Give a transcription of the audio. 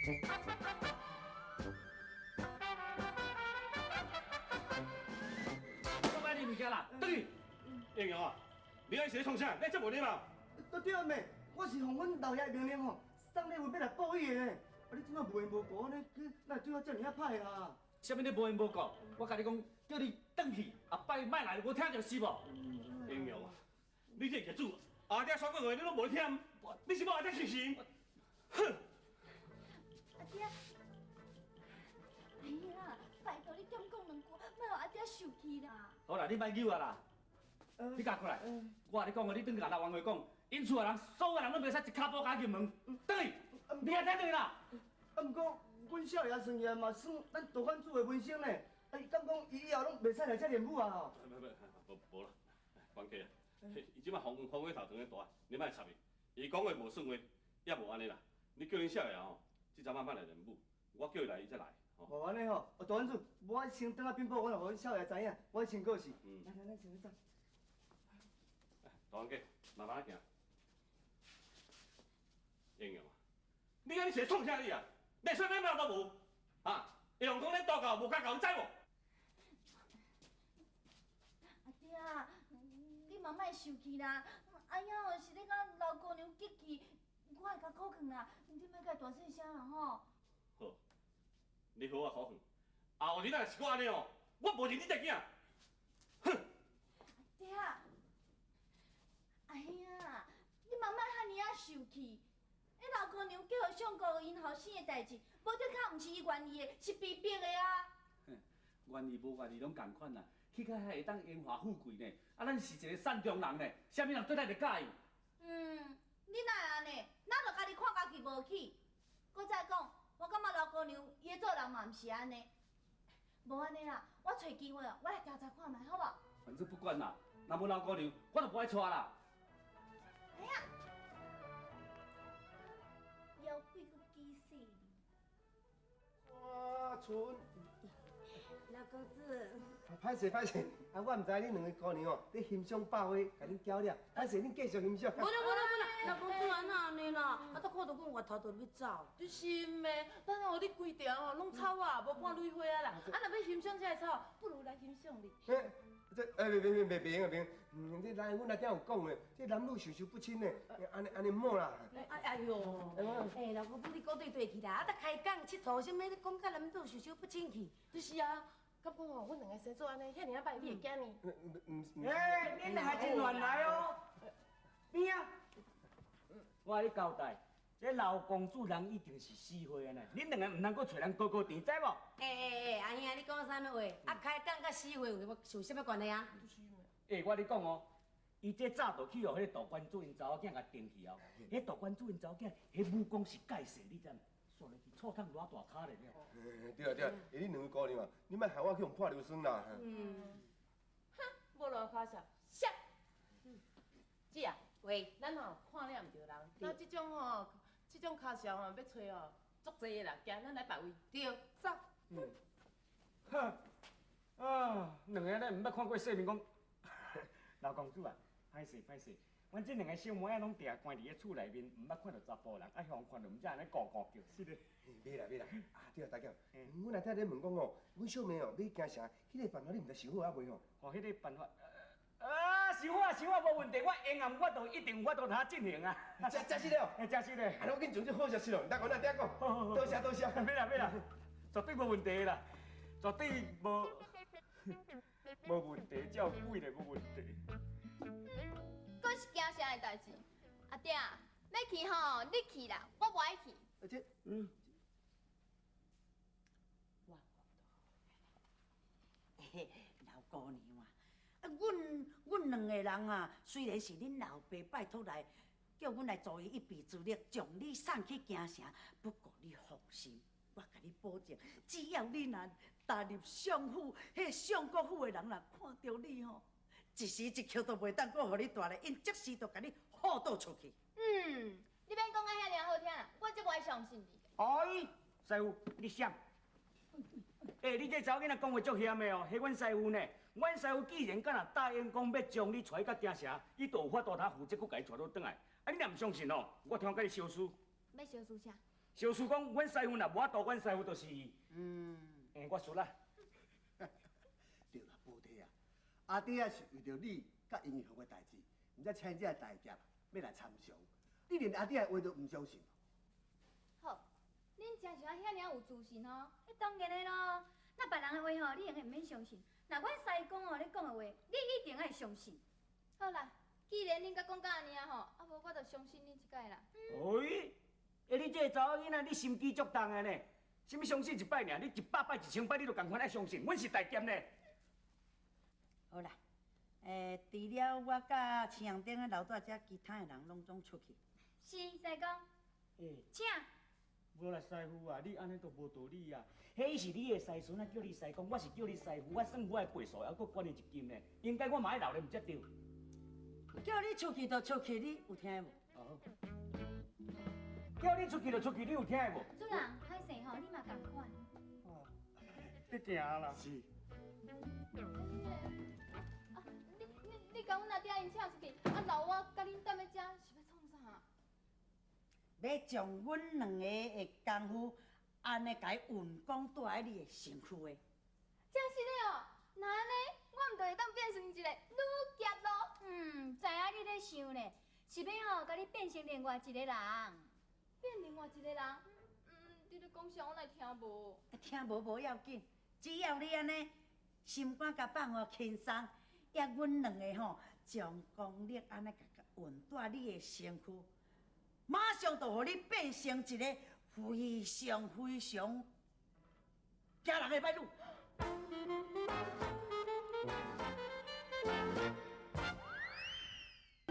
我买你物件啦，转去。英雄啊，你按是咧创啥？你这无礼貌！都对啊妹，我是奉阮老爷命令吼，送礼物欲来报喜的呢。啊，你这马无缘无故按呢，哪会对我遮尔啊歹啊？啥物你无缘无故？我共你讲，叫你转去，后摆莫来，无听著是无？英雄啊，你这个业主，阿爹所讲话你拢无听，你是欲阿爹受刑？哼！阿爹，哎呀，拜托你减讲两句，莫予阿爹受气啦。好啦，你莫扭啊啦，你共过来，我共你讲哦，你转去共老王话讲，𪜶厝的人，所有人拢袂使一跤步共入门，转去，你也听转去啦。啊，毋过阮少爷算起来嘛算咱大管主的门生呢，啊，伊敢讲伊以后拢袂使来遮练武啊？不不不，无无啦，关系啊，伊这摆风风火头长咧大，你莫插伊，伊讲话无算话，也无按呢啦。你叫恁少爷吼，这阵仔莫来练武，我叫伊来，伊才来。哦，按呢吼，哦，大管主，我先转来禀报，阮予阮少爷知影，我先过去。嗯。来来来，先去走。大管家，慢慢行。英雄啊，你按呢是咧创啥你啊？连啥礼貌都无，啊！会用讲恁大教无家教，你知无？阿爹啊，你嘛莫受气啦。阿英哦是咧共老姑娘激气，我会共苦劝啦。你莫共伊大细声啦吼。好，你好我苦劝。后日若是阁按呢哦，我无认你这囝。哼！阿爹啊，阿兄啊，你嘛莫遐尔仔受气。彼老姑娘叫予相公𪜶后生的代志，无得较毋是伊愿意的，是被逼的啊。哼，愿意无愿意拢仝款啦。去到遐会当荣华富贵呢，啊，咱是一个善终人呢，啥物人对咱会佮意？嗯，你哪会按呢？咱就家己看家己无去。阁再讲，我感觉老姑娘伊的做人嘛毋是按呢。无按呢啦，我揣机会哦，我来调查看觅，好无？反正不管啦，若无老姑娘，我就无爱娶啦。哎呀！妖鬼阁记死你！花春，老公子，歹势歹势，啊，我毋知恁两个姑娘哦，咧欣赏百花，共恁搅了，歹势，恁继续欣赏。无啦无啦无啦，老公子按怎按呢啦？啊，都看到阮越头就欲走。就是的，咱哦，你规条哦拢草啊，无看蕊花啊啦。啊，若欲欣赏这个草，不如来欣赏你。这哎，袂袂袂袂用啊，袂用！嗯，这来阮阿爹有讲的，这男女授受不亲的，按呢按呢莫啦。哎哎哟，哎，老公母你讲对对去啦，啊，才开讲𨑨迌啥物，你讲甲男女授受不亲去。就是啊，敢讲吼，阮两个生做按呢，遐尔仔歹，你会惊呢？哎，恁两个真乱来哦。边啊，我共你交代。这老公主人已经是死花呢，恁两个毋通阁揣人高高甜，知无？欸欸欸，阿兄，你讲啥物话？啊，开讲佮死花有有啥物关系啊？欸，我咧讲哦，伊这早就去予彼个道观主𪜶查某囝共定去哦。彼道观主𪜶查某囝，彼武功是盖世，你知毋？煞落去醋桶偌大跤咧了。对啊对啊，欸，恁两个姑娘啊，你莫害我去予泼硫酸啦。嗯。哼，无乱夸笑，笑。姐啊，喂，咱吼看了毋著人，那这种吼。这种跤数吼，欲揣吼，足济的啦，行，咱来别位。对，走。嗯。哈，啊，两个咧毋捌看过世面，讲老公主啊，歹势歹势，阮这两个小妹仔拢定关伫咧厝内面，毋捌看著查埔人，啊，予看著毋才按呢咕咕叫，是咧。袂啦袂啦，啊对啊，大侠，阮阿爹咧问讲哦，阮小妹哦欲京城，彼个办法你毋知想好犹未吼？哦，彼个办法。啊，想好想好，无问题，我闲暗我都一定有法度通进行啊。真真实了，真实的。啊，我紧传这好消息咯，来阮阿爹讲。多谢多谢。免啦免啦，绝对无问题啦，绝对无问题，只有鬼咧无问题。阁是惊啥的代志？阿爹，欲去吼，你去啦，我无爱去。而且，我嘿，老姑娘啊。阮两个人啊，虽然是恁老爸拜托来，叫阮来助伊一臂之力，将你送去京城。不过你放心，我共你保证，只要你若踏入相府，彼相国府的人若看著你吼，一时一刻都袂当阁予你蹛咧，𪜶即时就共你呼倒出去。嗯，你免讲甲遐尔好听啦，我足无爱相信你。哎，师傅，你想？欸，你这查某囡仔讲话足险的哦，彼阮师父呢？阮师父既然敢若答应讲欲将你带去到京城，伊就有法度通负责阁共伊带倒转来。啊，你若毋相信哦，我通共你相输。欲相输啥？小事讲，阮师父若无法度，阮师父就是，欸，我输啦。对啦，菩提啊，阿弟啊是为著你佮英雄的代志，毋才请这个大侠欲来参详。你连阿弟的话都毋相信？好，恁真是啊遐尔有自信哦。彼当然的咯，那别人的话吼，你用得毋免相信。若阮师公哦咧讲的话，你一定爱相信。好啦，既然恁佮讲到按呢啊吼，啊无我就相信恁一摆啦。哎，欸，你这个查某囡仔，你心机足重的呢。啥物相信一摆尔，你100摆、1000摆，你都仝款爱相信。阮是大侠呢。好啦，欸，除了我佮青阳顶的老大姐，其他的人拢总出去。是，师公。欸，请。无啦，师父啊，你按呢都无道理啊！彼是你的师孙啊，叫你师公，我是叫你师父，我算我的辈数，犹阁悬伊一斤呢。应该我嘛爱留咧，毋才对。叫你出去就出去，你有听无？哦。叫你出去就出去，你有听无？主人，歹势吼，你嘛仝款。哦，你行啦。是。啊，你共阮阿爹𪜶请出去，啊留我佮恁踮咧遮，是欲创啥？欲将阮两个的功夫，按呢共伊运功带喺你的身躯的。真实的哦，那按呢，我毋就会当变成一个女侠咯？嗯，知影你咧想咧，是欲吼共你变成另外一个人。变另外一个人？嗯，你咧讲啥？我哪会听无？听无无要紧，只要你按呢心肝共放予轻松，抑阮两个吼将功力按呢共共运带你的身躯，马上就予你变成一个非常非常惊人的歹女。